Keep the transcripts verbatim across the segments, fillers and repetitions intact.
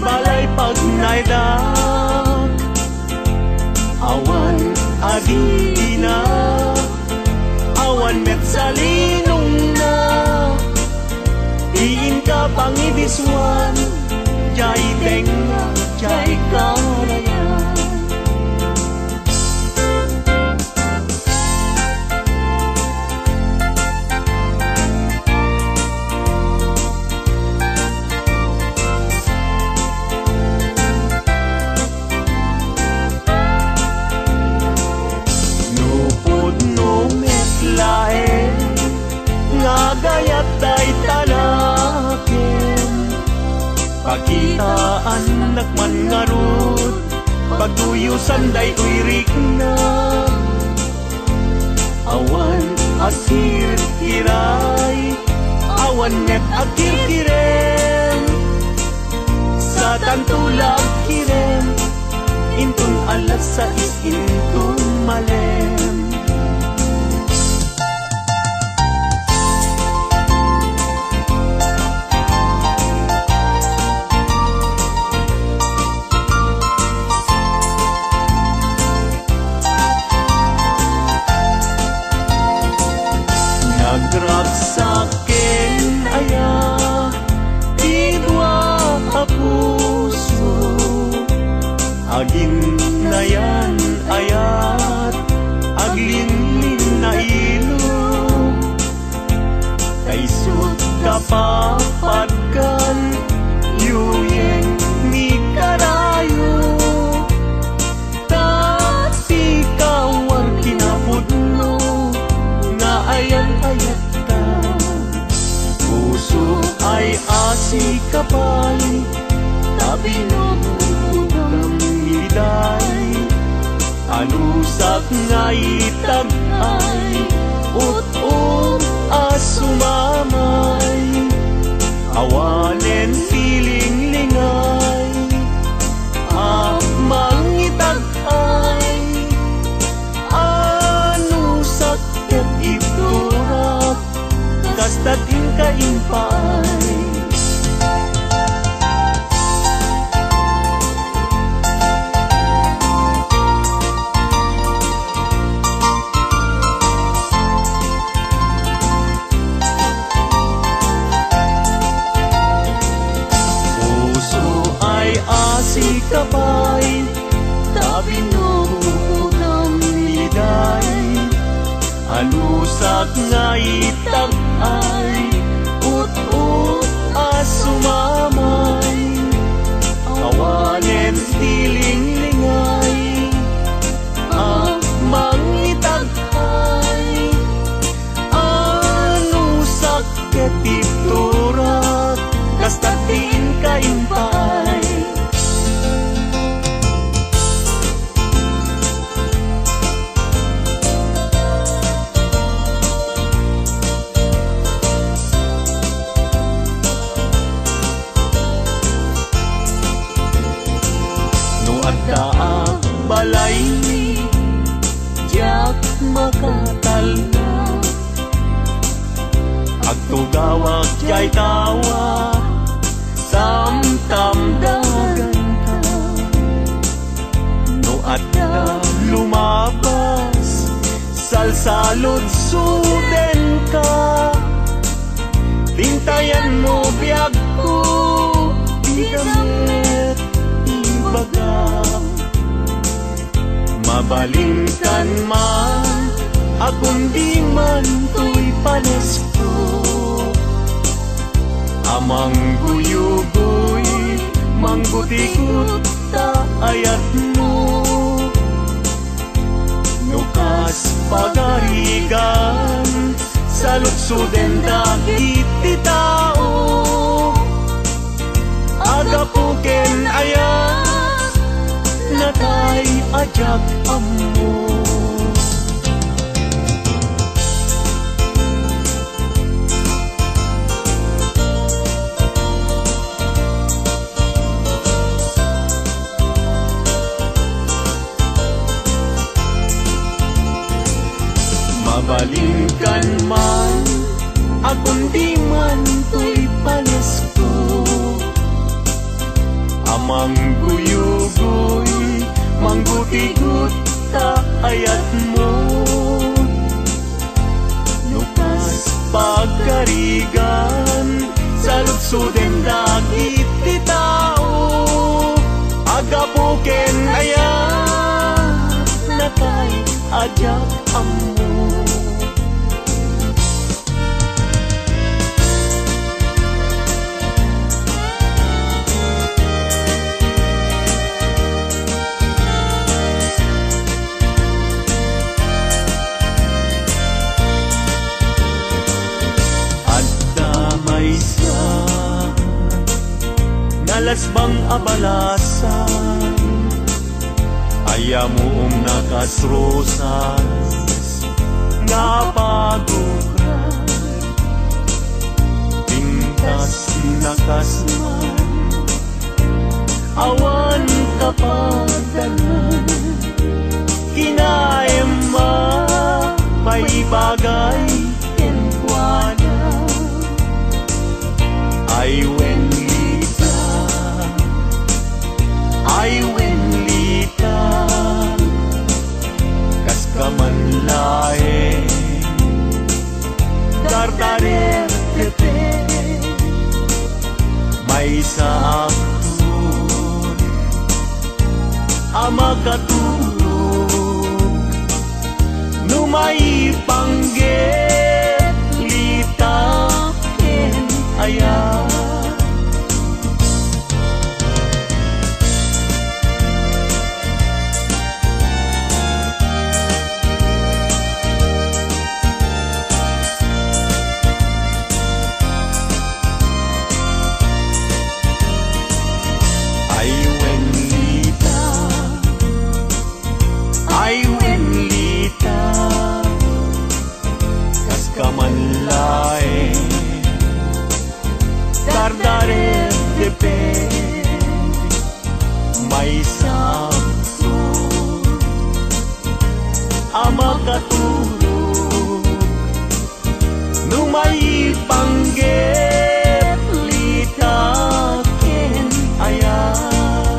balay pagnaedak. Awan adina, awan met salinongna. Ti inka pangibisuan, diay tengnga, diay karayan. No pudno met laeng nga agayat dayta nakem, pakitaannak man ngarud, pagduyosan daytoy rikna. Awan agkirkiray, awan met agkirkirem. Satanto la agkirem, inton alas sais inton malem. Nagragsak ken aya ti dua a puso, aginayan-ayat, aglinlinnailog. Kaisut kapapadkan, yuyeng ni karayo. Ta ti kawar kinapudno nga ayan-ayatta. Puso ay asi ka pay, ta binubukam iday. Anusak nga itag-ay, ut-ot a sumamay. Awanen ti linglingay a mangitag-ay. Anusak ket ibturak, kasta ti inka impaay. Puso ay asi ka pay, ta binubukam iday. Anusak nga itag-ay, ut-ot a sumamay. Awanen ti linglingay a mangitag-ay. Anusak ket ibturak, kasta ti inka impaay. No adda a balaymi, diak makatalna. Agtugawak diay tawa, samtamdaganka. No adda lumabas, salsaludsodenka. Tintayanmo biagko, dika met ibagam. Mabalinkan man a kundi man toy panesko a mangguyugoy, manggutigot ta ayatmo. No kas pagarigan, saludsoden dagiti tao. Aggapu ken ayat, natay a diak ammo. Mabalinkan man a kundi man toy panesko a Mangguyugoy, manggutigot ta ayatmo. No kas pagarigan, saludsoden dagiti tao. Aggapu ken ayat, natay a diak ammo. Adda maysa, nalasbang a balasan, ay ammom a kas rosas nga pagukran. Pintas na kas man, awan kapadanan. Kinaem a maibagay kenkuana. Ay wen Lita, ay wen Lita, kas ka man laeng dardarer depeng. Maysa agtun a makaturog no maipanggep Lita ken ayat. Ay wen Lita, ay wen Lita, kas ka man laeng dardarer depeng. Maysa agtun a makaturog no maipanggep Lita ken ayat.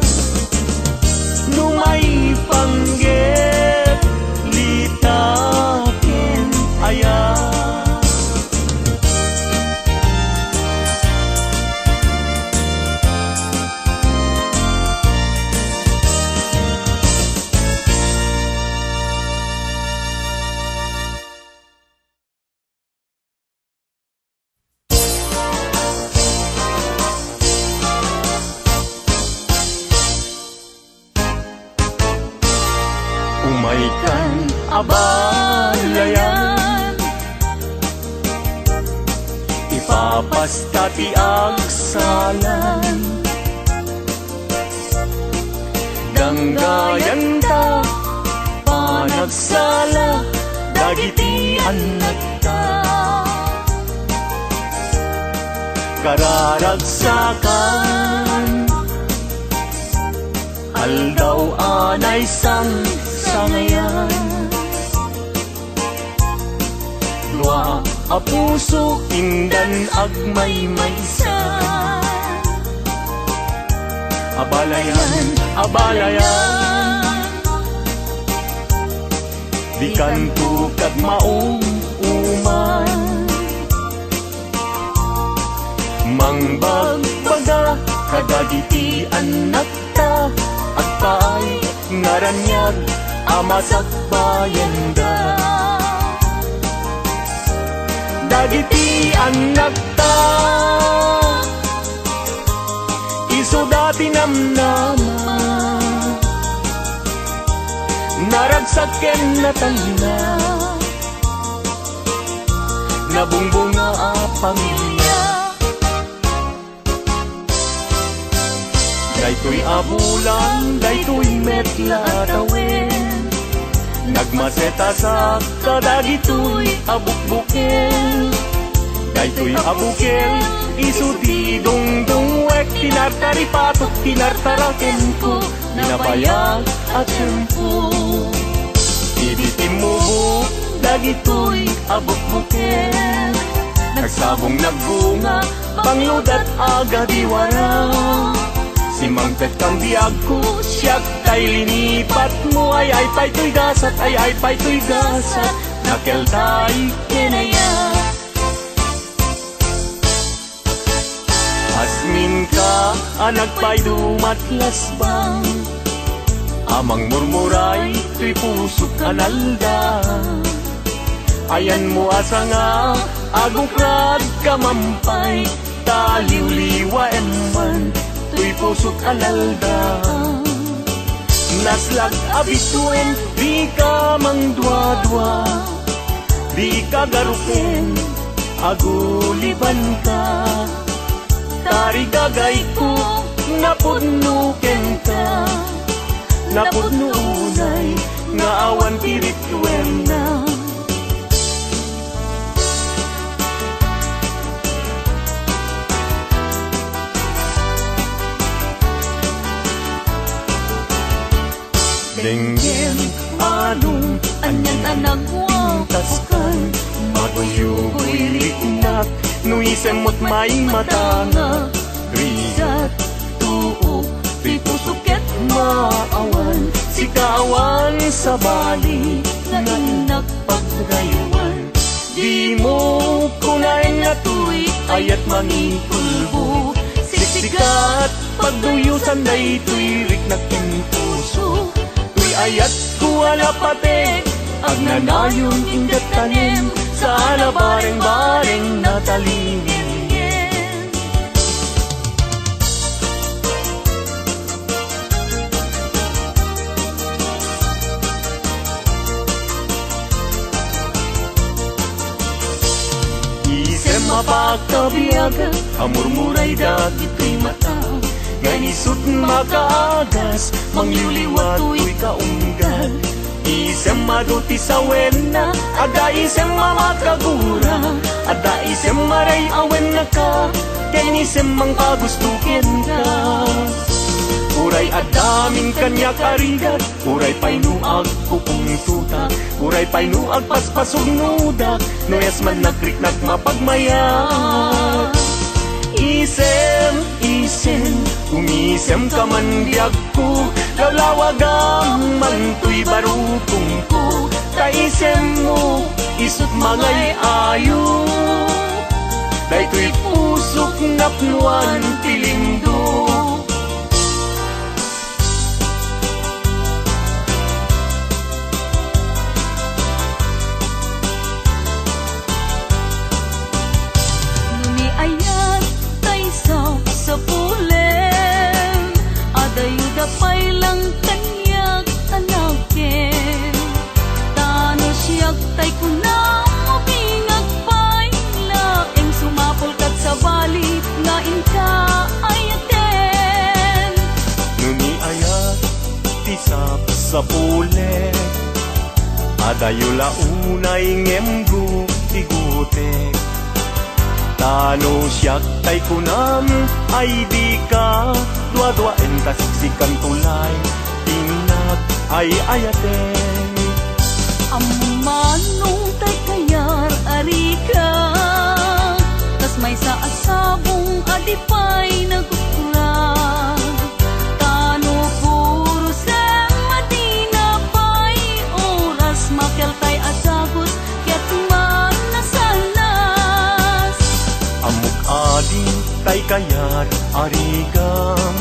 No maipanggep Lita ken ayat. Umaykan a balayan, ipapasta ti agsalan. Danggayanta panagsala dagiti annakta. Kararagsakan aldaw a naisangsangayan. Dua a puso indan agmaymaysa. A balayan, a balayan, dikanto kagmaum-uman. Mangbagbaga kadagiti annakta, agpaay nga raniag a masakbayenda. Dagiti annakta, isuda ti namnama, naragsak ken natalna, nabungbunga a pamilia. Daytoy a bulan, daytoy met la a tawen, nagmaset a sak kadagitoy a bukbuken. Daytoy a bukel, isu ti dungdungwek, ti nartaripatok, ti nartarakenko, nabayag a tiempo. Idi timmubok dagitoy a bukbuken, nagsabong nagbunga, pangludat a gadiwara. Immangpetkam biagko, siak tay linipatmo. Ay-ay pay toy gasat, ay-ay pay toy gasat, nakeltay ken ayat. Asminka a nagpaydumat lasbang, a mangmurmuray toy pusok a nalda. Ayanmo a sanga, agukrad ka mampay, ta liwliwaem man toy pusok a nalda. Naslag a bituen, dika mangduadua, dika garuken, agulibanka. Tarigagayko, napudno kenka, napudno unay nga awan ti rituenna. Denggem, anong, anian a nagwapaskan, maguyogoy riknak, no isem met may matanga, rigat, tuok, ti puso ket maawan, sika awan sabali, nga innak pagraywan. Dimo kunaen nga toy ayat mangikulbo, siksikat, pagduyosan daytoy riknak ken puso. Toy ayatko a napatek, agnanayon inggad tanem, saan a bareng-bareng natalingenngen. Isem a pakabiag a murmuray dagitoy mata, nga isut' makaagas, mangliwliwa toy kaunggal. Isem adu ti sawenna, adda isem a makagura, adda isem a ray-awennaka, ken isem mangpagusto kenka. Uray adda amin kaniak a rigat, uray pay no agpupungtotak, uray pay no agpaspasugnodak, no ias man nagriknak mapagmayat. Isem, isem, umisemka man biagko, lawlawagam man toy barukongko, ta isemmo, isut' mangay-ayo, daytoy pusok napnoan ti lindong. No ni ayat tay sapsapulem, adayoda pay lang kaniak a nakem. Ta no siak tay kunam, mabingag pay laeng sumapul kad sabali nga inka ayaten. No ni ayat ti sapsapulek, adayo la unay ngem gutigutek. Ta no siak tay kunam, ay dika duaduaen ta siksikanto lay ti nag-ay-ayaten. Ammom no tay kayat a rigat, kas maysa a sabong a di pay nagukra. Ta no purosen, madina pay oras, makeltay a dagus ket manasanas. Ammok a di tay kayat a rigam,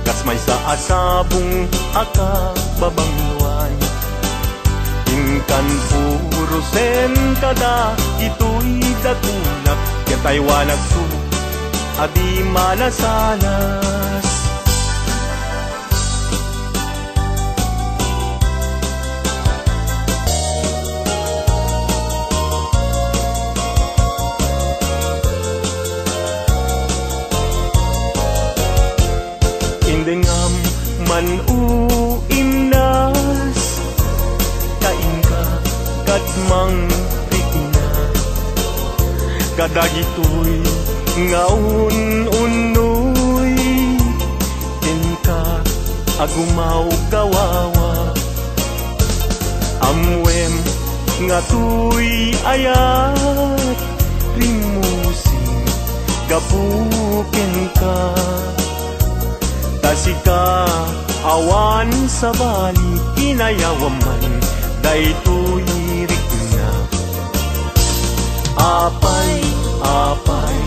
kas maysa a sabong a kababangloan. Inkan purosen kada itoy dakunak, ket aywanakto a di manasanas. Indengam man o innas, ta inka kad mangpikna kadagitoy nga un-unnoy, inka a gumawgawawa. Ammoem nga toy ayat, rimmusing gapu kenka. Ta sika, awan sabali, inayawam man daytoy rikna. Apay, apay,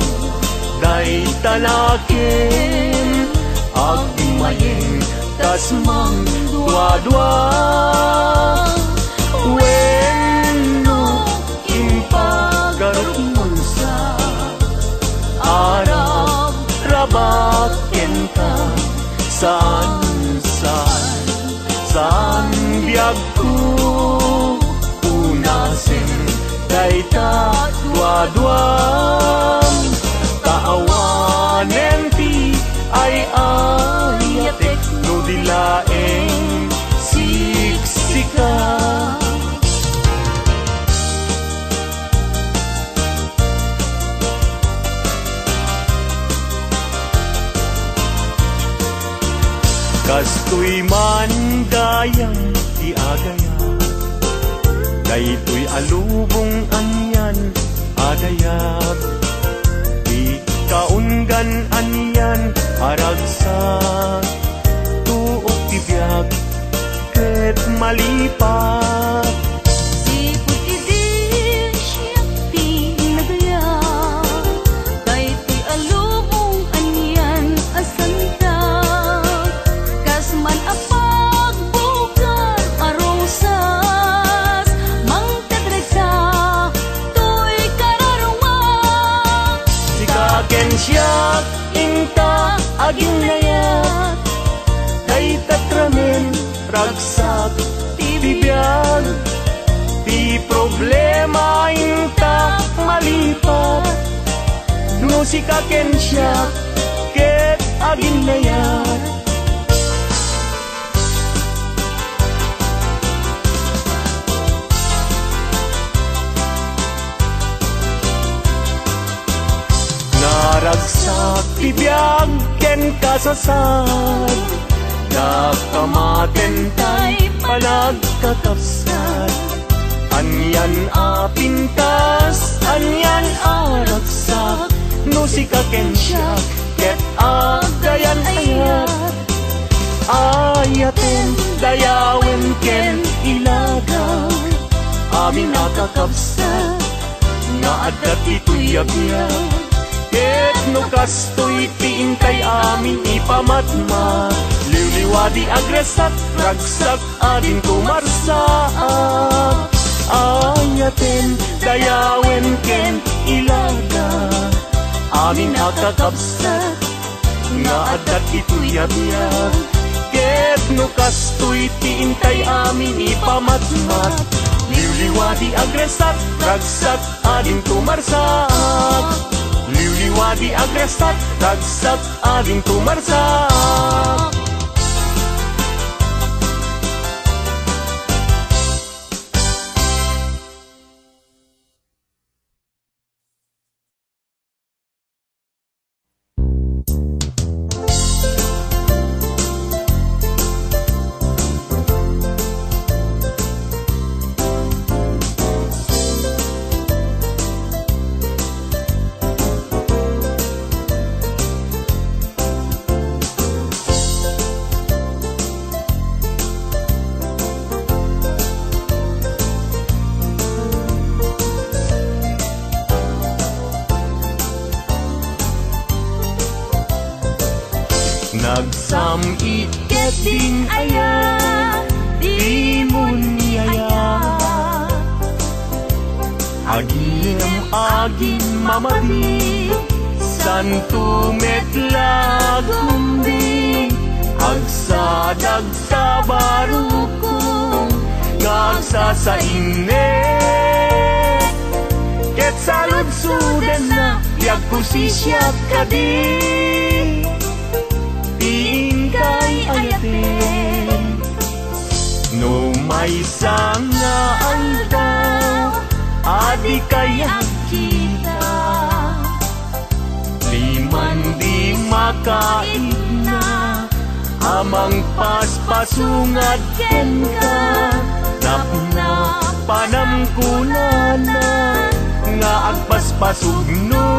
dayta nakem, agmayeng, tas mangduadua. Wenno, impagarupmo sa, arab-rabak kenka, saan, saan, saan biagko punasen dayta duadua. Ta awanen ti ay-ayatek no di laeng siksika. Kastoy man gayam ti agayab, daytoy a lubong anian a dayag, ti kaunggan anian a ragsak, tuok ti biag ket malipat. Sipud idi siak ti nagayab, daytoy a lubong anian a santag, kas man a pagbukar a rosas, mangted dagsa toy kararua. Sika ken siak inta aginnayat, dayta ramen ragsak ti bibiag, ti problema inta malipat, no sika ken siak ket aginnayat. Naragsak ti biag ken kasasad, dakamaten tay panagkakabsat. Anian a pintas, anian a ragsak, no sika ken siak ket agdayan-ayat. Ayaten, dayawen ken ilaga, amin a kakabsat nga adda ditoy a biag. Ket no kastoy ti intay amin ipamatmat, liwliwadi agragsak, ragsak, adinto marsaak. Ayaten, dayawen ken ilaga, amin a kakabsat nga adda ditoy a biag. Ket no kastoy ti intay amin ipamatmat, liwliwadi agragsak, ragsak, adinto marsaak. Liwliwadi agragsak, ragsak, adinto marsaak. Nagsam-it ket din aya, dimon ni aya. Agim agin mamadi, santo met la gumbing, agsadag sa barukong nga agsasainnek. Ket saludsodenna, yagkusisiak kadi, ti inkay ayaten. No maysa nga aldaw a dikay agkita, diman di makaipna a mangpaspasungad kenka, napnapanam kunana nga agpaspasugno.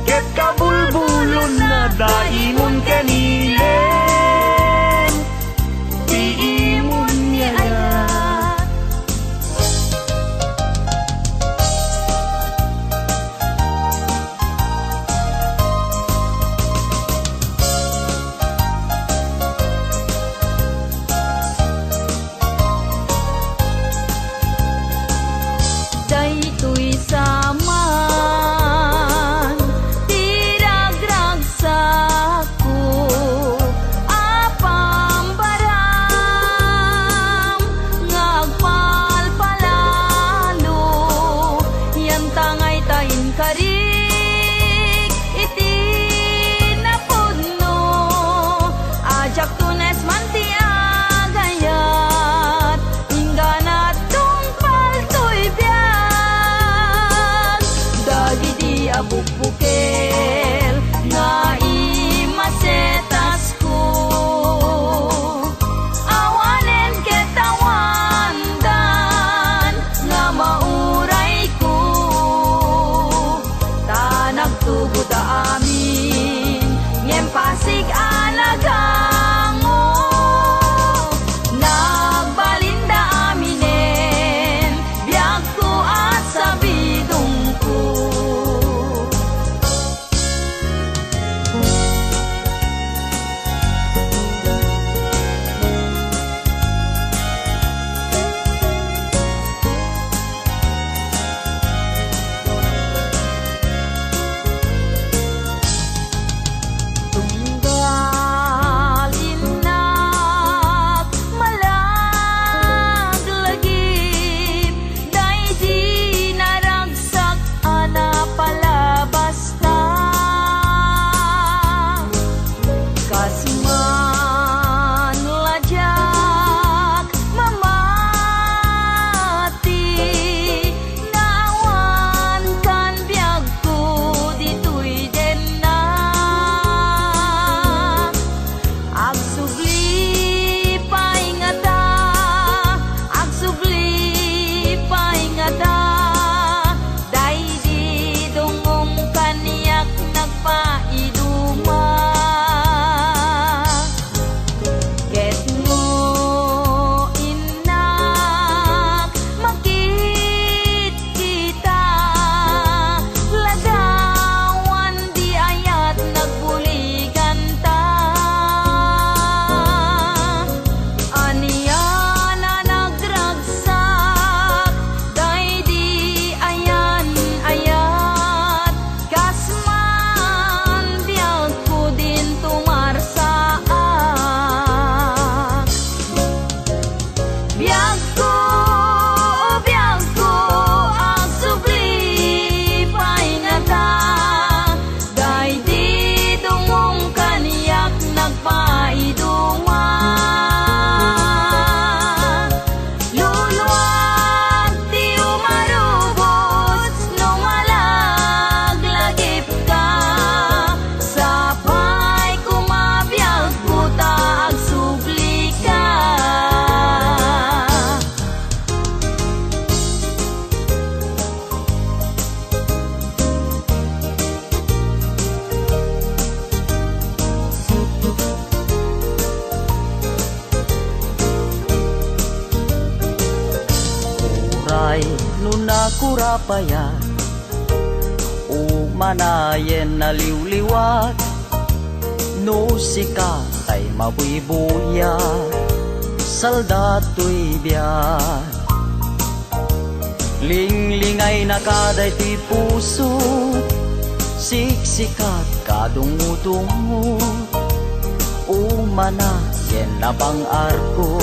Ket kabulbulo Nadaimon ken ilen ti imon ni ayat. Daytoy saman ti ragragsakko a pambaram nga agpalpalalo, yan tangay ta inkarik iti napudno a diakto naesman ti agayat. Inggana tungpal toy biag dagidi a bukbukel nga imasetasko. Awanen ket awandan nga maurayko. Ta nagtugoda amin, ngem pasig a nagango. Nagbalinda aminen, biagko a sabidongko. Tunggal innak malaglagip, daydi naragsak a napalabasta. Kas man la diak mamati, naawan kan biagko ditoy dennak. Agsubli pay ngata, agsubli pay ngata, daydi dungom kaniak nagpaiduma. Ket no innak makitkita, ladawan di ayat nagbuliganta. Ania a nagragsak, daydi ayan-ayat, kas man biagko dinto marsaak. Biagko, o biagko, agsubli pay ngata, daydi dungom kaniak nagpaiduma. Luluag ti umarubos no malaglagipka. Sapay koma biagko ta agsublika. Uray no nakurapayak, umanayen naliwliwat, no sika tay mabuybuya, salda toy biag. Linglingaynaka daytoy puso, siksikat kadungudungo. Umana yen nabang-arko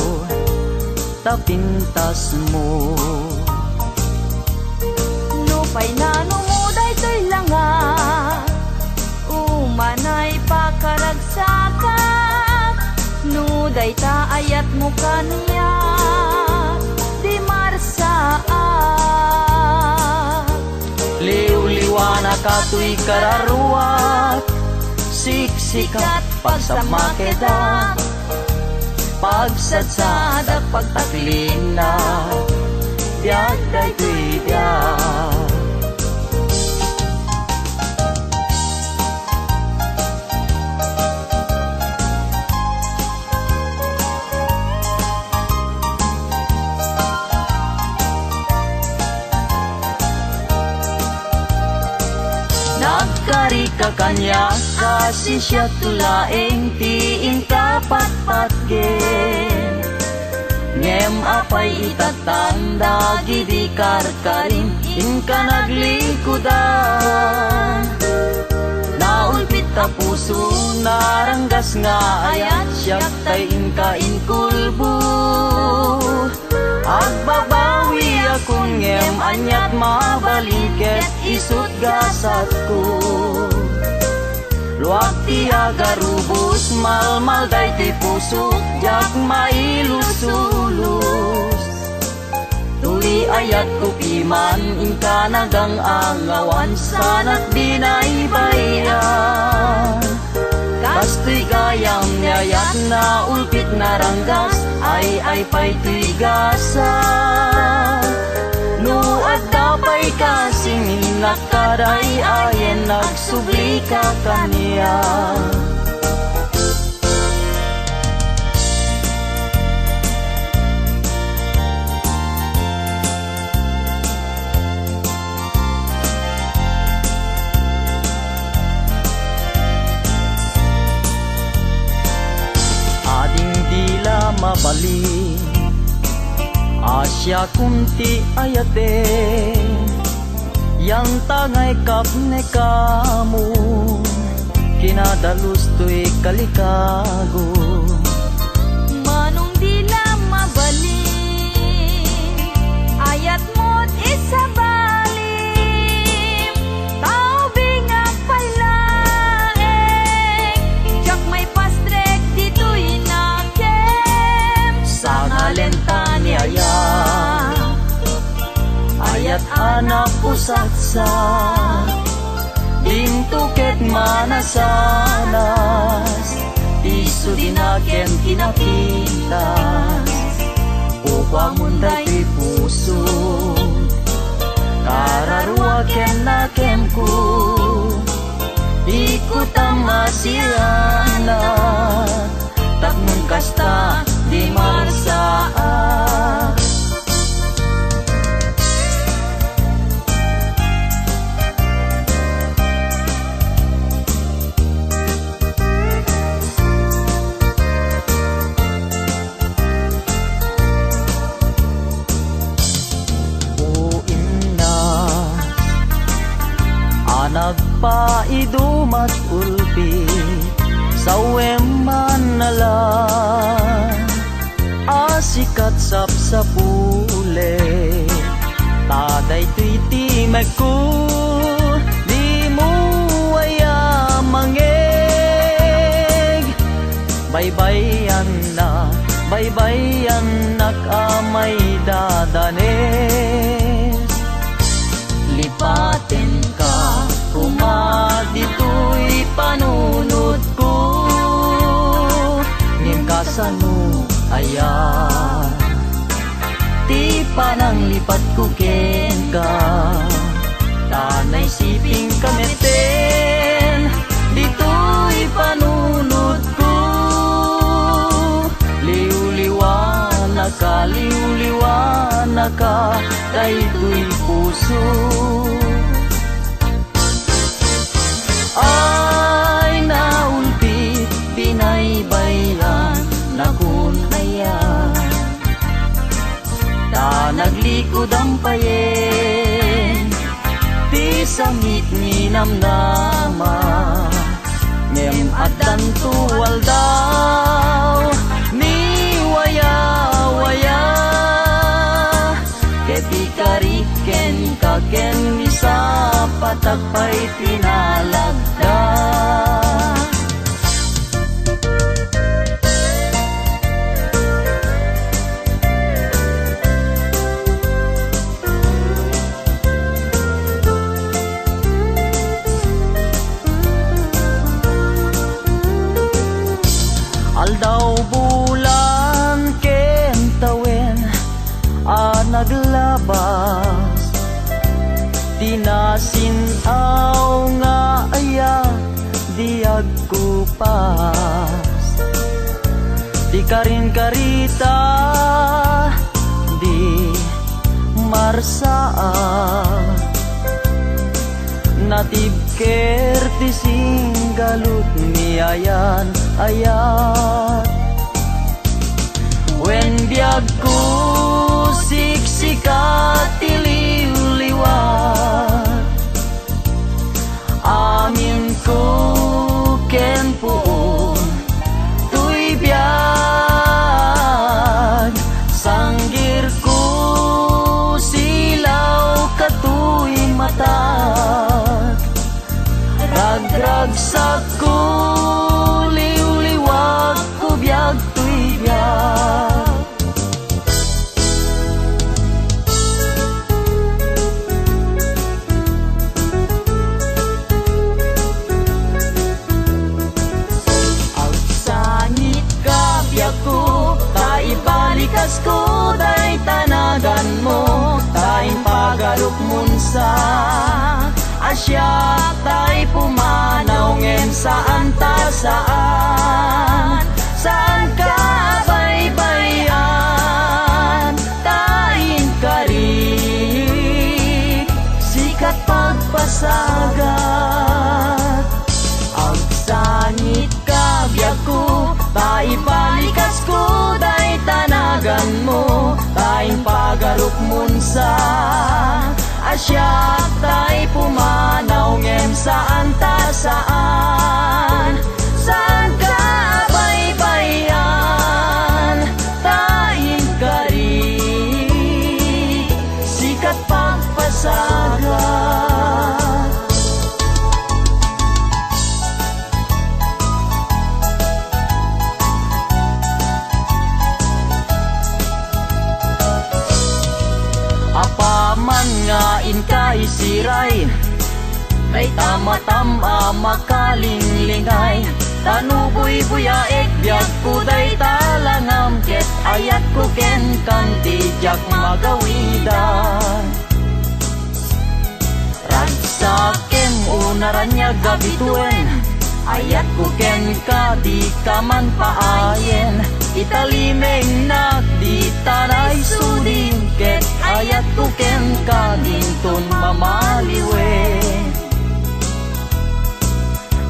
ta pintasmo. Nupay nanumo daytoy langa, umanay pakaragsakak. No dayta ayatmo kaniak, di marsaak. Liwliwanaka toy kararuak, siksikat pagsamakedak, pagsadsadak pagtaklinak, biag daytoy biag. Kaniak a sinsiato laeng ti inka patpatgem. Ngem apay itattan dagidi karkarim inka naglikudan? Naulpit a puso, naranggas nga ayat, siak tay inka inkulbo. Agbabawiakon ngem aniat mabalin ket isut' gasatko. Luag ti agarubos, malmal daytoy pusok, diak mailusulos. Toy ayatko piman, inka nagang-angawan, sanak binaybay-an. Kastoy gayam ni ayat, naulpit, naranggas, ay-ay pay toy gasat. No adda pay kasing innak, kaday-ayen, agsublika kaniak. Ading di la mabalin a siakon ti ayatem. Yantangay kapnekamon, kinadalus toy kalikago. Manong di la mabalin, ayatmod isabalim, tao bingak pay laeng, diak maipastrek ditoy nakem. Sangalenta ni ayat, ayat a napusaksak, dinto ket manasanas, ti sudina ken ti napintas. Kukuamon daytoy puso, kararua ken nakemko, ikutam a sianak. Tapno kasta, di marsaak. O inna, a nagpaidumat ulpi, sawem man a la a sikat sapsapulek. Ta daytoy ti mekko, dimo aya mangeg. Baybayanna, baybayannak a maidadanes. Lipatenka koma ditoy panunotko. Ngem kasano aya ti pananglipatko kenka? Ta naisipingka metten ditoy panunotko. Liwliwanaka, liwliwanaka, daytoy puso. Ay, naulpi, binaybayannakon aya. Ta naglikudam payen ti sangit ni namnama. Ngem addanto aldaw ni wayawaya, ket ikarik kenka ken isapatak pay ti nalagda. Aldaw, bulan, ken tawen a naglabas, ti nasin-aw nga aya di agkupas. Di karin-karita, di marsaak. Natib Ker ti singgalut ni ayan-ayat. Wen biagko, siksika ti liwliwat. Aminko ken puon toy biag. Sanggirko, silawka toy matag. Ragragsakko, liwliwakko, biag toy biag. Agsangitka, biagko, ta ibalikasko dayta naganmo, ta impagarupmon sa a siak tay pumanaw ngem saan ta saan, saanka a baybay-an, ta inkari, sika pagpasagat. Agsangit ka, biagko, ta ibalikasko dayta naganmo, ta impagarupmon sa a siak tay pumanaw ngem saan ta saan, saanka a baybay-an, ta inkari, sika pagpasagat. Apaman nga inka isiray dayta matam a makalinglingay, ta no buybuyaek biagko dayta langam, ket ayatko kenka ti diak magawidan. Ragsakem, unaraniag a bituen, ayatko kenka, dika man paayen. Italimengnak dita naisudim, ket ayatko kenka dinton mamaliwen.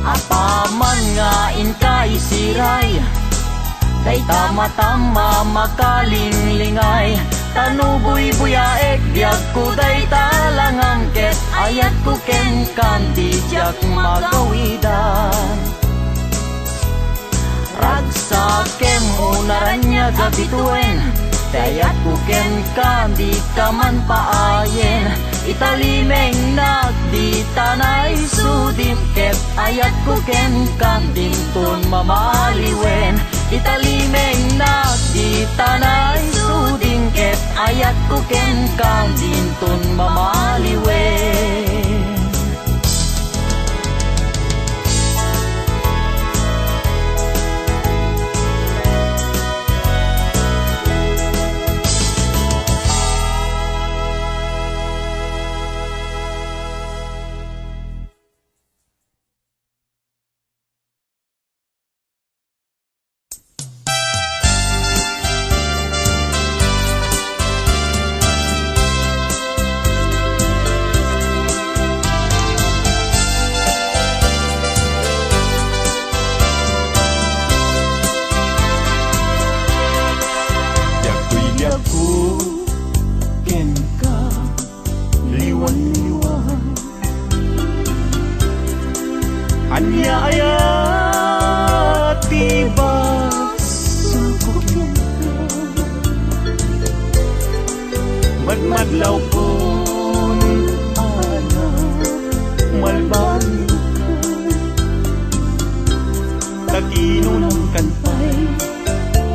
Apaman nga inka isiray dayta matam a makalinglingay, ta no buybuyaek biagko dayta langam, ket ayatko kenka ti diak magawidan. Ragsakem, unaraniag a bituen, ti ayatko kenka, dika man paayen. Italimengnak dita naisudim, ket ayatko kenka dinton mamaliwen. Italimengnak dita naisudim, ket ayatko kenka dinton mamaliwen. Dagtoy diak kenka, liwan-liwan. Ania aya ti basol kenka? Madmadlawkon a namalbalka. Ta kinunam kan pay,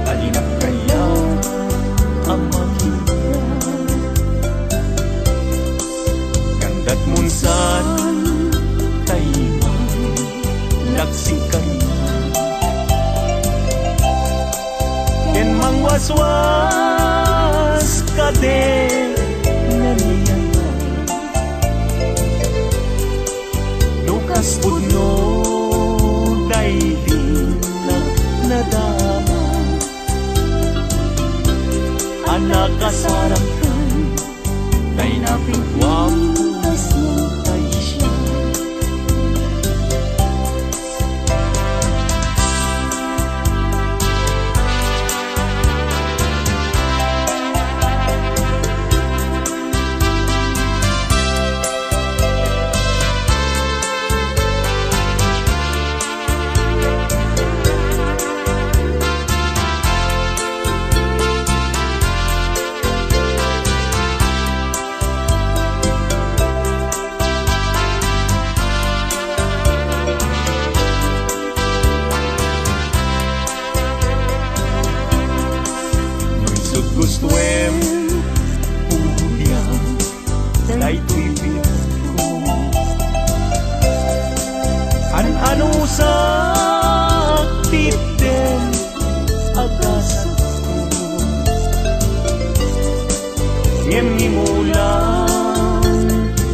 ta dinak kayat a makita. Ngem datmon saan tay man nagsikari. Ken mangwaswas kadin nanian. No kas pudno daydi na-, nadama a nakasarangkan, tay napiguapo a siak. Gustoem, uyam, daytoy biagko. An-anusak ti itdem a gasatko. Ngem imulang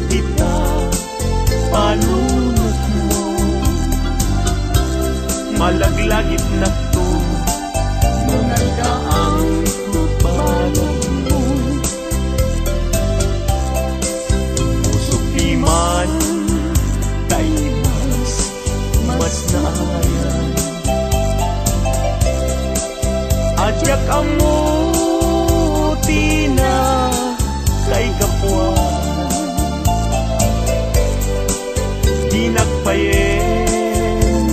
dita panunotmo. Malaglagipnakto no nagdaangko balagmo. Pusok diman, tay mas, mas naayan. A diak ammo ti nakaigapuan. Dinak payen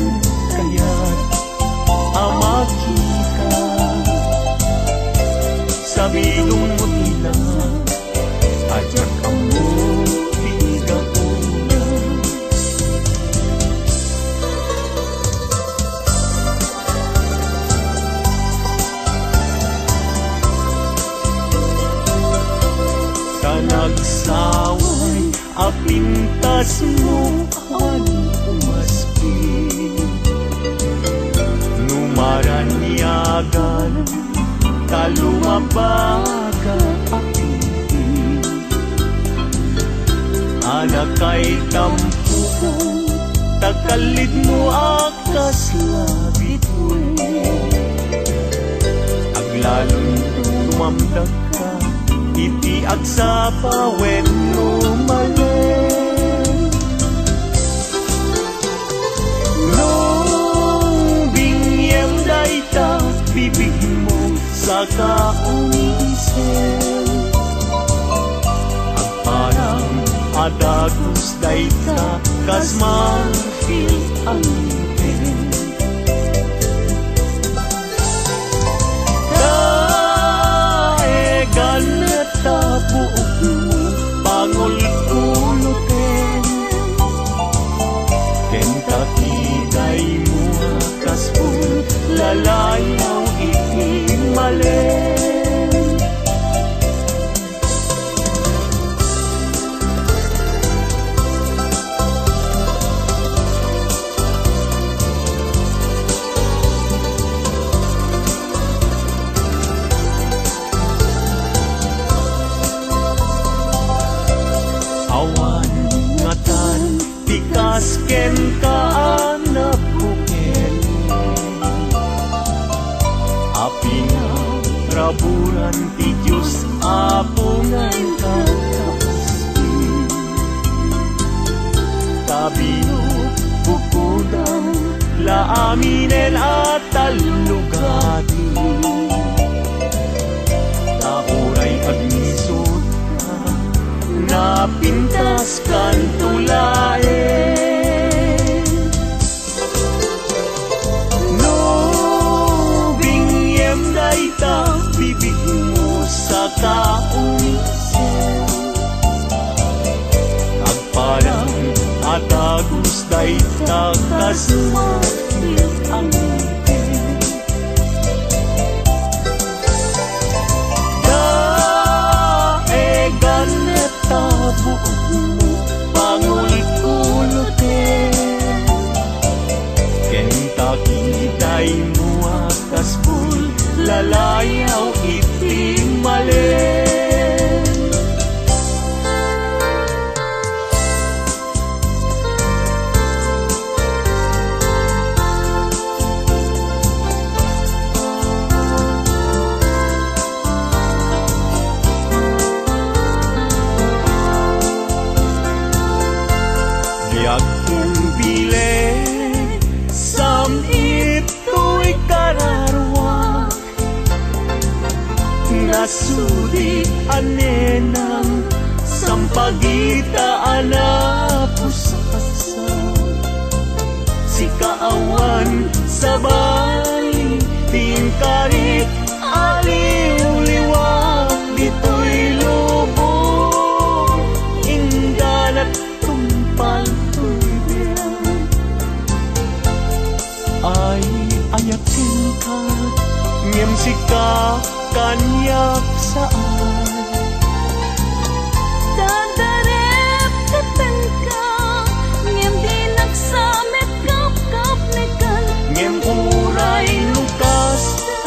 kayat a makita. Sabidongmo ti lama, a diak ammo ti gapuna. Ta nagsaway a pintasmo awan umasping. No maraniagan ta lumabaka a pingping. Anakay tampo ta kallidmo a kasla bituin. Aglalon tumamdakka iti agsapa wenno malen. No biniem dayta bibigmo, saka umisem. Agparang a dagus dayta kas marfil a ngipin. Daegan ta buokmo, pangulkuloten. Ken ta kidaymo a kasbul, lalayaw iti malen. Awan ngatan ti kas kenka a nabukel a pinaraburan ti Dios Apo nga inka kaasti. Ta binukbukodam la aminen a tallogadi. Ta uray agnisotka, napintaskanto laeng. No biniem dayta bibigmo, saka umisem. Agparang a dagus dayta kas marfil a ngipin. Daegan ta buokmo, pangulkuloten. Ken ta kidaymo a kasbul, lalayaw iti malen. Biag ken bileg, sam-it toy kararua. Nasudi a nenang, sampagita a napusasa. Sika awan sabali, ti inkarik a liwliwa ditoy lubong. Ingganak tungpal toy biag. Ay, ayatenka, Ngem sika, kaniak saan. Dadarep ket kenka, ngem dinak sa met kapkapnekan. Ngem uray no kasta,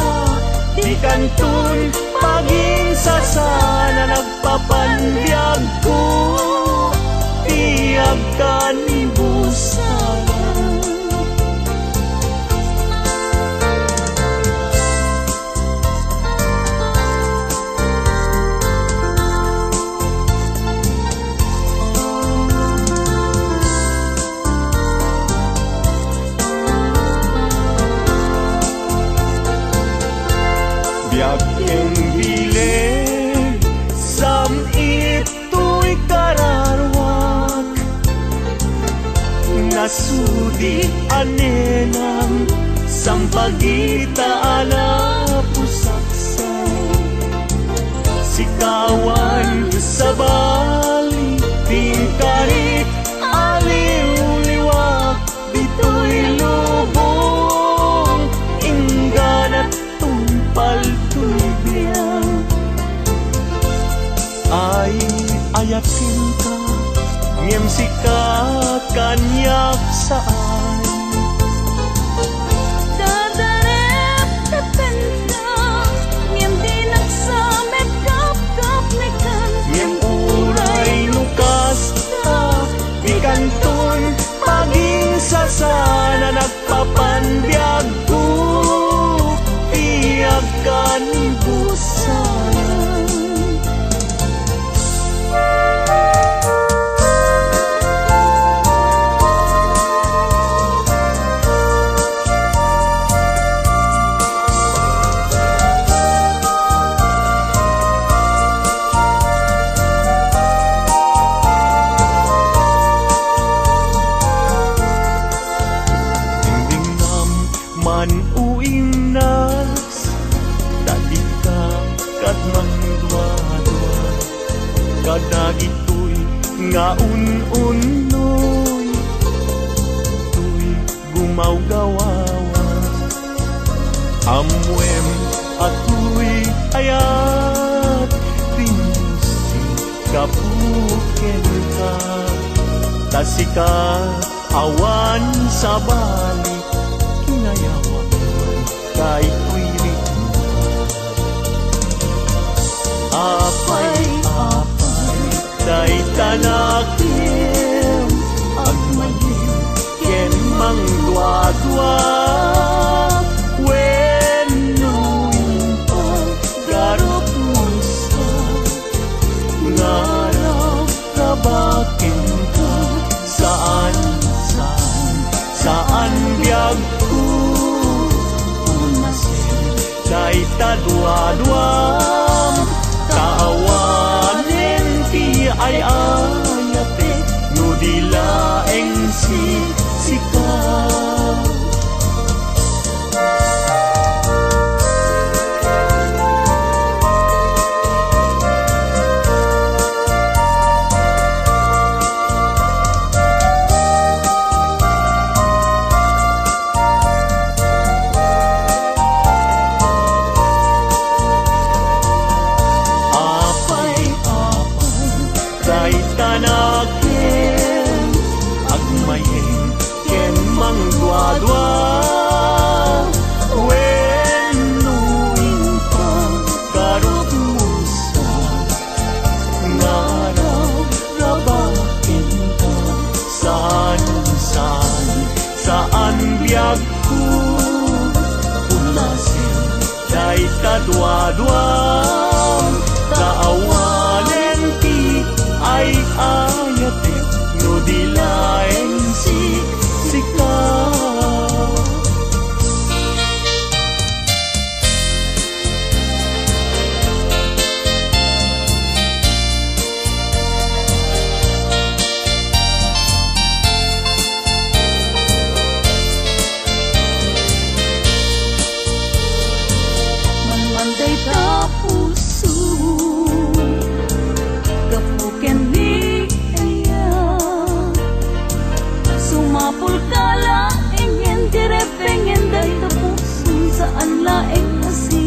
dikanton paginsasaan a nagpapanbiagko ti agkanibusalan. Biag ken bileg, sam-it toy kararuak. Nasudi a nenam, sampagita a napusaksay. Sika awan sabali, ti inkarik a liwliwak ditoy lubong, inggana tungpal toy biag. Ay, ayatenka, ngem sika, kaniak saan. Dadarep kenka, ngem dinak sa met kapkapnekan. Ngem uray no kasta, dikanton paginsasaan a nagpapanbiagko ti agkanibusalan. Dingdingnam man o Imnas, ta dika kad mangduadua kadagitoy nga un-unnoy toy gumawgawawa. Ammoem a toy ayat ti Dios ti gapu kenka, ta sika awan sabali kinayawak daytoy ritmo. Apay, apay, dayta nakem, agmayem ken mangduadua, wenno impag garupmo sa ngarab. Kabakenka, saan, saan, saan biagko. Unasen dayta duaduam, ta awanen ti ay-ayatek no di laeng si-, sika. Apay, apay, dayta nakem, agmayem ken mangduadua, wenno impag garupmo sa ngarab, kabakenka, saan, saan, saan biagko. Unasen dayta duaduam, ta awanen ti ay-ayatek no di laeng si-, sika. Manman dayta puso, gapu ken ni Eya. Sumapulka laengen ti repengen dayta puso, saan laeng a si-,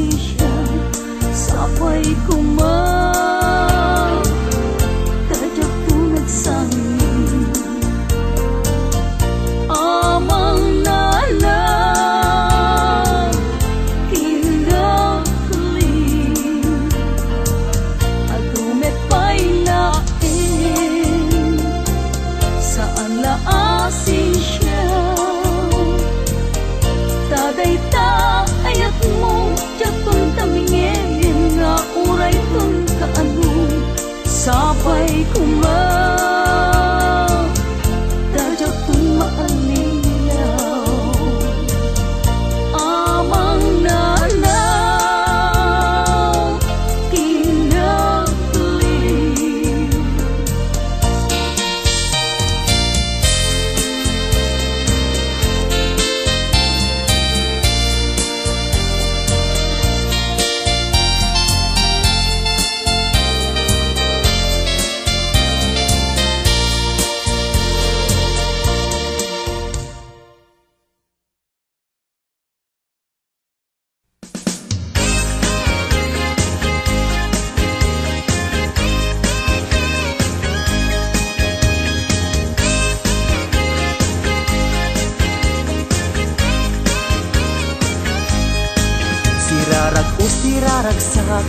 Rag-o, siraragsak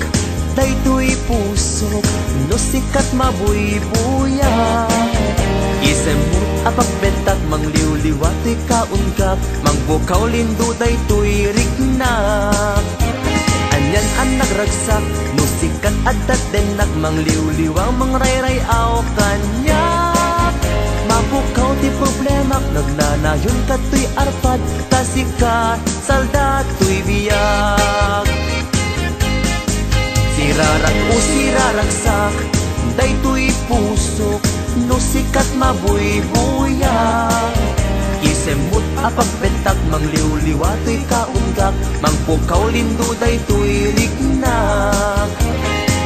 daytoy pusok, no sika ti mabuybuyak. Isemmo a pagbentak, mangliwliwa toy kaungak, mangpukaw lindo daytoy riknak. Anian a nagragsak, no sika ti adda ti dennak, mangliwliwa, mangrayray-aw kaniak. Mapukaw ti problemak, nagnanayon kadtoy arpad, ta sika salda toy biag. Sirarag-o, siraragsak daytoy pusok, no sika ti mabuybuyak. Isemmo a pagbentak, mangliwliwa toy kaungak, mangpukaw lindo daytoy riknak.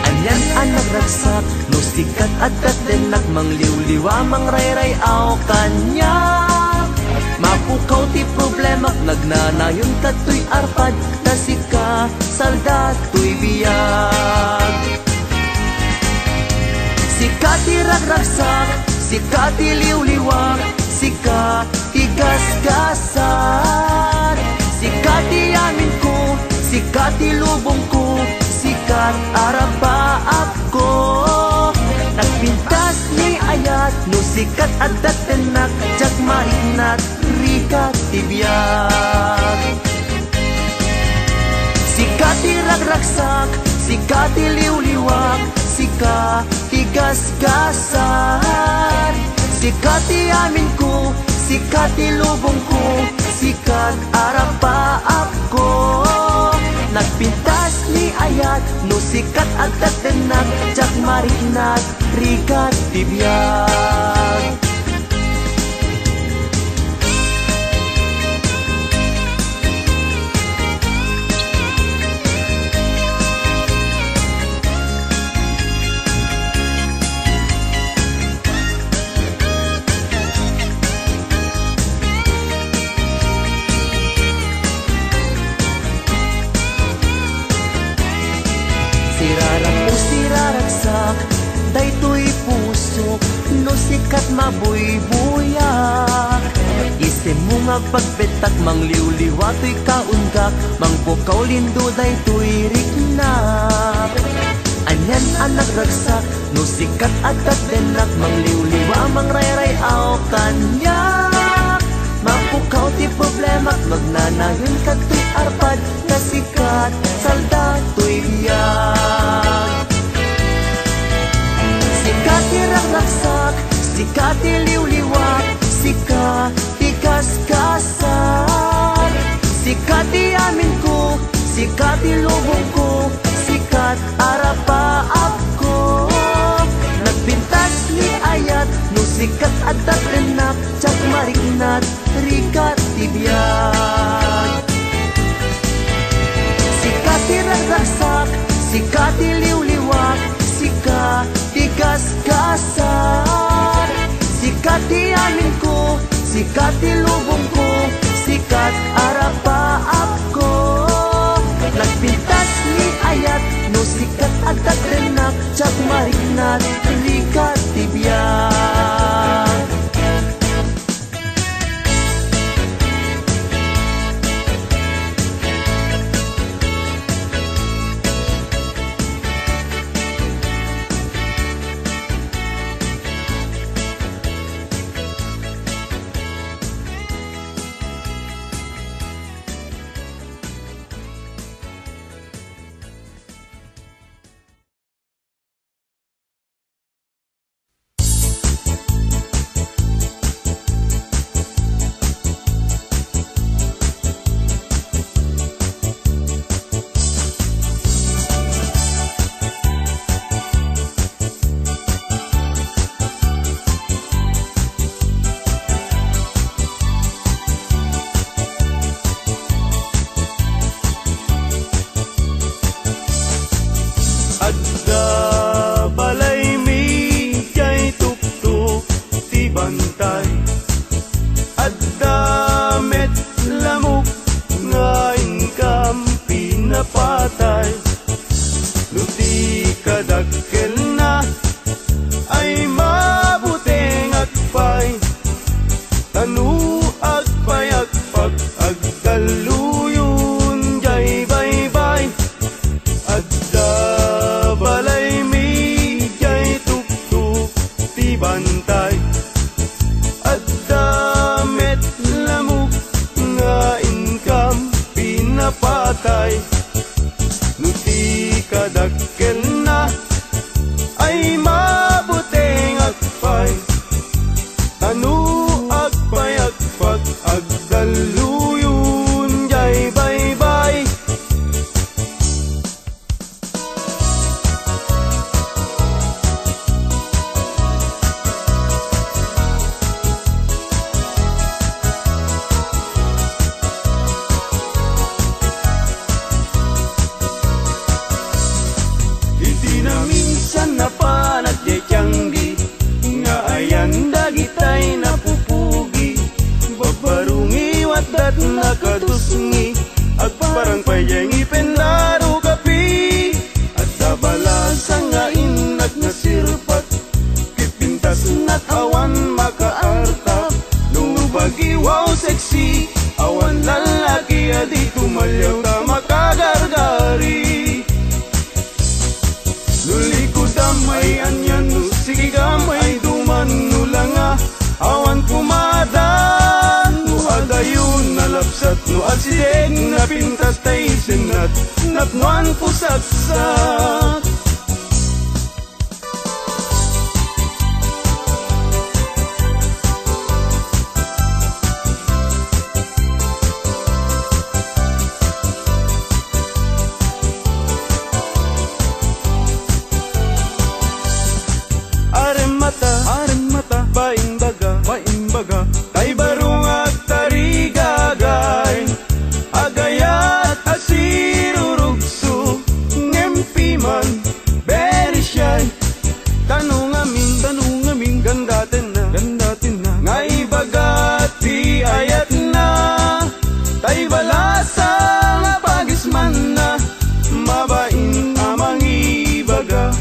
Anian a nagragsak, no sika ti adda ti dennak, mangliwliwa, mangrayray-aw kaniak. Mapukaw ti problemak, nagnanayon kadtoy arpad, ta sika salda toy biag. Sika ti ragragsak, sika ti liwliwak, sika ti gasgasat. Sika ti amin ko, sika ti lubong ko, sika ti arapaap ko. Nagpintas ni ayat, no sika ti adda ti dennak, diak mariknat, rika ti biag. Sika ti ragragsak, sika ti liwliwak, sika ti gasgasat. Sika ti amin ko, sika ti lubong ko, sika ti arapaap ko. Nagpintas ni ayat, no sika ti adda ti dennak, diak mariknat, rika ti biag. Sirarag-o, siraragsak daytoy pusok, no sika ti mabuybuyak. Isemmo nga agpagbentak, mangliwliwa toy kaungak, mangpukaw lindo daytoy riknak. Anian a nagragsak, no sika ti adda ti dennak, mangliwliwa, mangrayray-aw kaniak. Mapukaw ti problemak, nagnanayon kadtoy arpad, ta sika ti salda toy biag. Sika ti ragragsak, sika ti liwliwak, sika ti gasgasat. Sika ti amin ko, sika ti lubong ko, sika ti arapaap ko. Nagpintas ni ayat, no sika ti adda ti dennak, diak mariknat, rika ti biag. Sika ti ragragsak, sika ti liwliwak, sika ti gasgasat. Sika ti amin ko, sika ti lubong ko, sika ti arapaap ko. Nagpintas ni ayat, no sika ti adda ti dennak, diak mariknat, rika ti biag. patay. No ti kadakkelna ay mabutengak pay, ta no agpayagpak, agdalluyon jay baybay. Iti naminsan napanak jay tianggi, nga ayan dagitay napupugi. Babbarungi, waddat nakatusngi, agparang pay jay ngipen da rukapi. Adda balasa nga innak nasirpat, ket pintasnak awan makaartak. No bagiw a sexy, awan lallaki a di tumaliaw ta makagargari. No likudam ay anian, no sigigam ay duman, no langa awan kumadan, no adayon nalapsat, no asideg napintas tay sennat, napnoan pusaksak. Aremmata, aremmata, baimbaga, baimbaga, tay barung agtarigagay, agayat a sirurugso, ngem piman, very shy. Tano ngamin, tano ngamin, gandatenna, gandatenna, nga ibaga ti ayatna. Tay balasa nga pagismanna, mabain a mangibaga.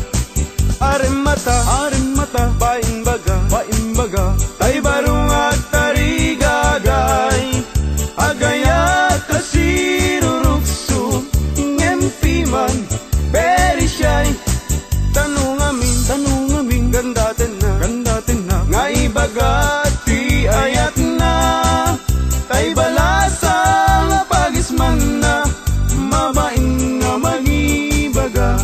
Aremmata, aremmata, baimbaga, baimbaga, tay barung agtarigagay, agayat a sirurugso, ngem piman, very shy. Tano ngamin, tano ngamin, gandatenna, gandatenna, nga ibaga ti ayatna. Tay balasa nga pagismanna, mabain nga mangibaga.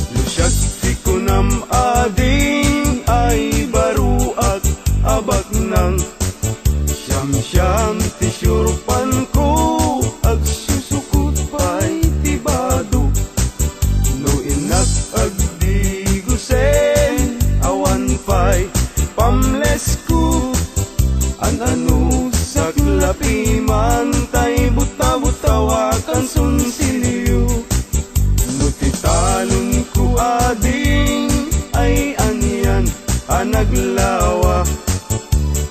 No siak ti kunam ading ay baruak a baknang, siamsiam ti siurpanko, agsusukot pay ti bado. No innak agdigusen, awan pay pamlesko. An-ano saklapi man tay buta-butaw a kansunsilyo. No ti talonko ading ay anian a naglawa,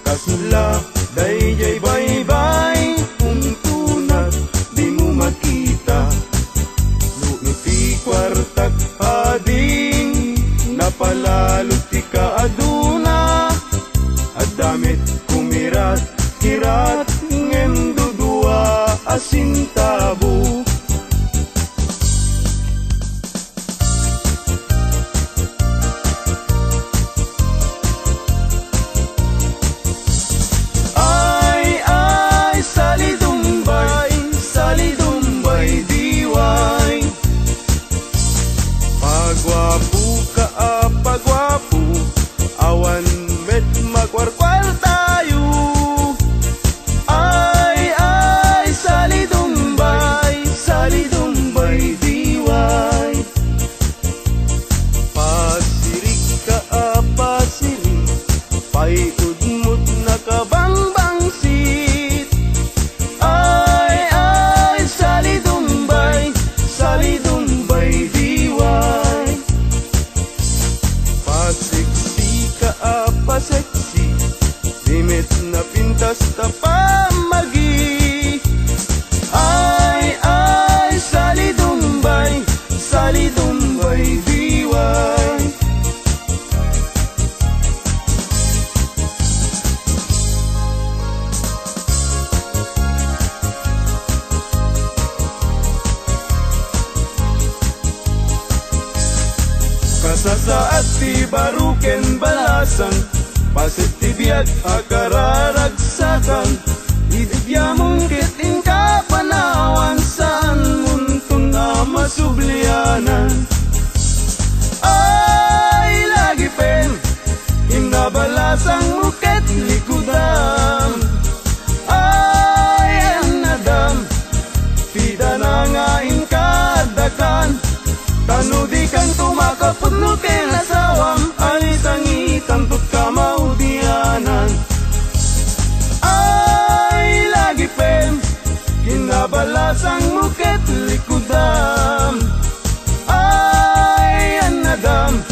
kasla daydiay baybay, umtunak dimo makita. No iti kuartak ading napalalo ti kaaduna, adda met kumirat-kirat ngem dudua a sentabo. Ay, ay, salidumbay, salidumbay, diway. Paguapoka a paguapo, awan met makuarkuartayo. Ay, ay, salidumbay. Nasaat ti baro ken balasang, paset ti biag a kararagsakan. Idi diamon ket inka panawan, saanmonton a masublianan. Ay, lagipen, inna balasangmo ket likudam. Ay, annadam, ti dana nga inka addakan. Ta no dikanto makapudno ken asawam, ay sangitanto ti kamaudianan. Ay, lagipen, inna balasangmo ket likudam. Ay, annadam,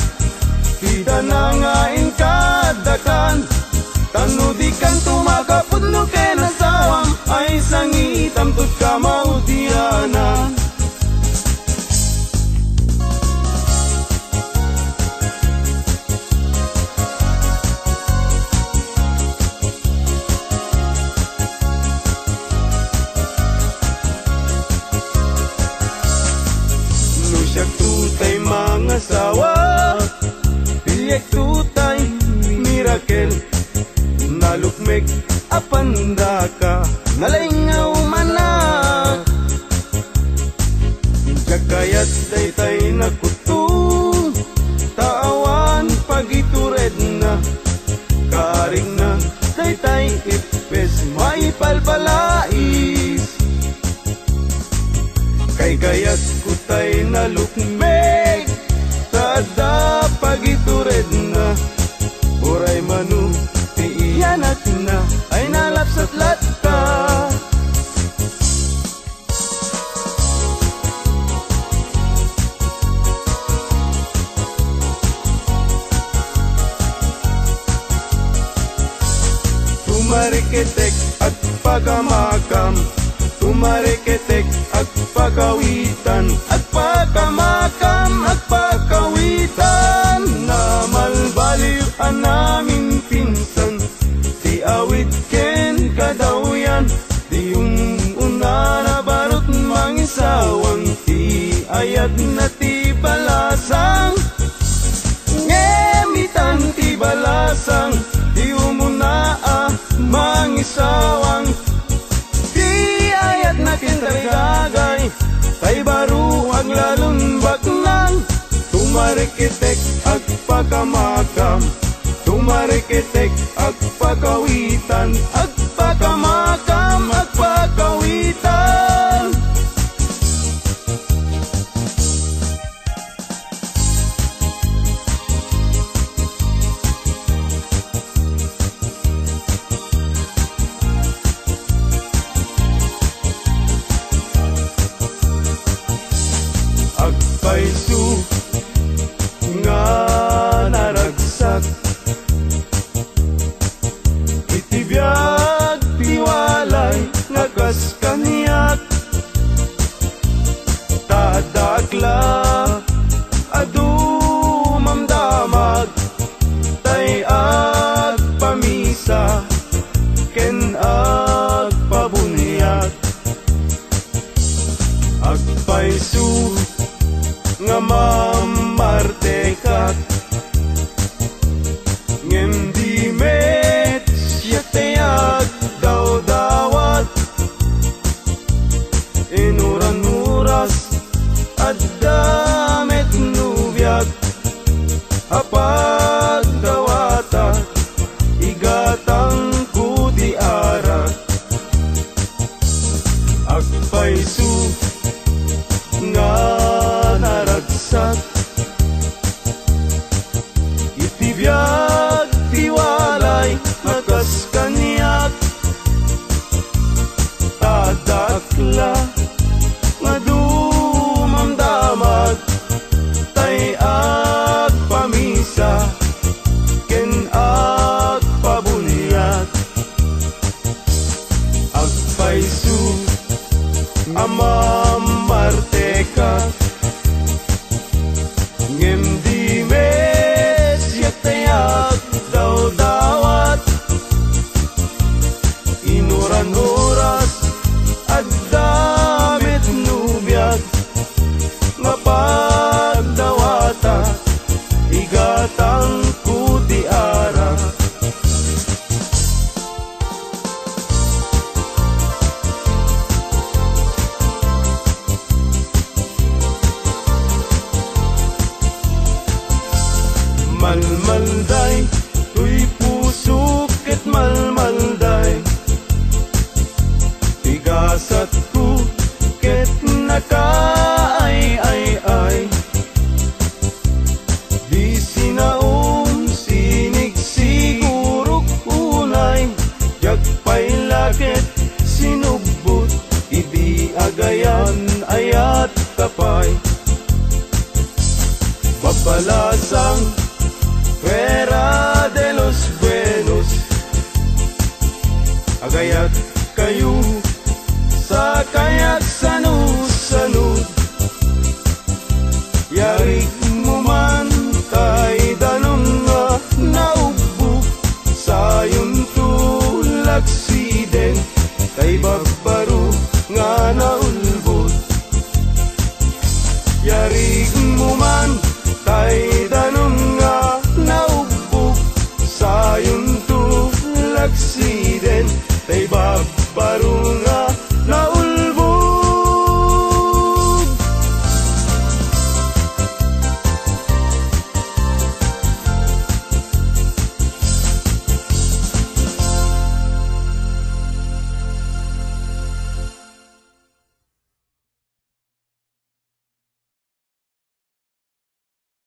ti dana nga inka addakan. Ta no dikanto makapudno ken asawam, ay sangitanto ti kamaudianan. No siakto tay mangasawa, piliekto tay mirakel. Nalukmek a pandaka, nalaing nga umana. Diak kayat daytay nakutto, ta awan pagituredna. Kaarigna daytay ippes maipalpalais. Kaykayatko tay nalukmek, ta adda pagituredna. Uray mano ti iyanakna ay nalapsat latta. Tumariketek, agpakamakam. Tumariketek, agpakawitan. Agpakamakam, agpakawitan. Namalbaliw a naminpinsan ti awit ken kadawyan. Ti um-, umuna a barut mangisawang, ti ayatna ti balasang. Ngem itan ti balasang, ti umuna a mangisawang. Ti ayatna ken tarigagay, tay baro aglalon baknang. Tumariketek, agpakamakam. Tumariketek, agpakawitan, agpakamakam, agpakawitan. Agpayso nga naragsak iti biag ti walay nga kas kaniak. Ta adda akla a dumamdamag, tay agpamisa ken agpabuniag. Agpayso nga mammartekak, ngem di met siak ti agdawdawat. Inuran oras, adda met no biag a pagdawatak, igatangko ti arak. Agpayso nga naragsak iti biag ti walay nga kas kaniak. Ta adda akla nga dumamdamag, tay agpamisa ken agpabuniag. Agpayso a mammartekak, ngem di met siak ti agdawdawat. Inuran oras, adda Asatko ket nakaay-ay-ay. Di sinaom, sinigsigurok unay. Diak pay la ket sinubbot idi agayan-ayat ka pay. Babalasang Fuera de los Buenos. Agayat kayo, sakayak sanu-sanu. Yarik mo man tay danum nga naubbog, sayon to lagsiden tay babbaro nga naulbod. Yarik mo man tay danum nga naubbog, sayon to lagsiden tay babbaro